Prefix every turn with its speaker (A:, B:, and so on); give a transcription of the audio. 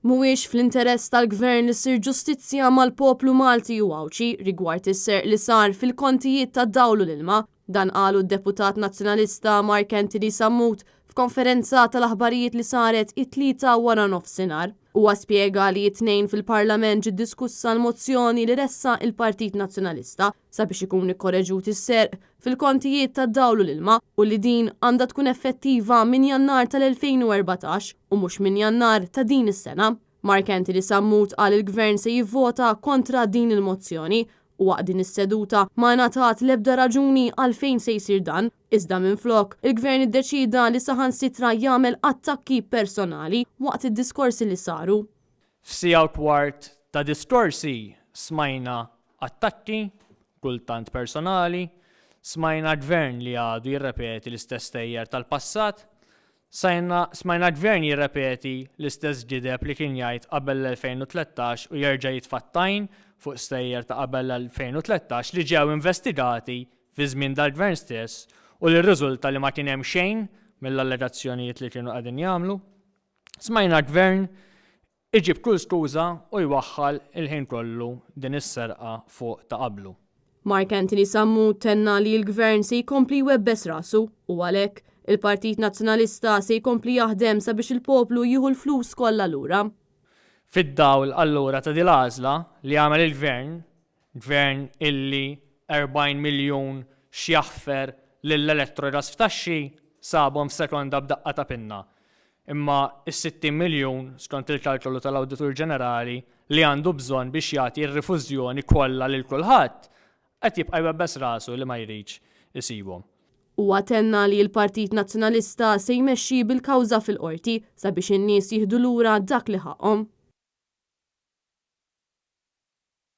A: Mhuwiex fl-interess tal-Gvern li ssir ġustizzja mal-poplu Malti u Għawdxi rigward is-serq li sar fil-kontijiet tad-dawl u l-ilma. Dan qalu d-Deputat Nazzjonalista Mark Anthony Sammut f'konferenza tal-aħbarijiet li saret it-Tlieta waranofsinhar. Huwa spjega li t-Tnejn fil-Parlament ġiet diskussa l-mozzjoni li ressaq il-Partit Nazzjonalista sabiex ikun ikkoreġut is-serq fil-kontijiet tad-dawl u l-ilma u li din għandha tkun effettiva minn Jannar tal-2014 u mhux minn Jannar ta' din is-sena. Mark Anthony Sammut qal il-Gvern se jivvota kontra din il-mozzjoni u waqt din is-seduta ma ngħatat l-ebda raġuni għalfejn se jsir dan, iżda minflok, il-Gvern iddeċieda li saħansitra jagħmel attakki personali waqt id-diskorsi li saru.
B: F'siegħa u kwart ta' diskorsi smajna attakki, kultant personali, smajna Gvern li għadu jirrepeti l-istess stejjer tal-passat, smajna Gvern jirrepeti l-istess gideb li kien jgħid qabel l-2013 u jerġa' jitfa' t-tajn fuq stejjer ta' qabel l-2013 li ġew investigati fi żmien dal-Gvern stess u li rriżulta li ma kien hemm xejn mill-allegazzjonijiet li kienu qegħdin jagħmlu. Smajna Gvern iġib kull skuża u jwaħħal il-ħin kollu din is-serqa fuq ta' qablu.
A: Mark Anthony Sammut tenna li l-Gvern se jkompli jwebbes rasu u għalhekk, il-Partit Nazzjonalista se jkompli jaħdem sabiex il-poplu jieħu l-flus kollha lura.
B: Fid-dawl allura ta' din l-għażla li għamel il-Gvern, Gvern illi 40 miljun x'jaħfer lill-Electrogas f'taxxi sabhom f'sekonda b'daqqa ta' pinna, imma s-60 miljun, skont il-kalkolu tal-Awditur Ġenerali, li għandu bżonn biex jagħti r-rifużjoni kollha lil kulħadd, qed jibqa' jwebbes rasu li ma jridx isibhom.
A: Huwa tenna li l-Partit Nazzjonalista se jmexxi bil-kawża fil-Qorti sabiex in-nies jieħdu lura dak li ħaqqhom.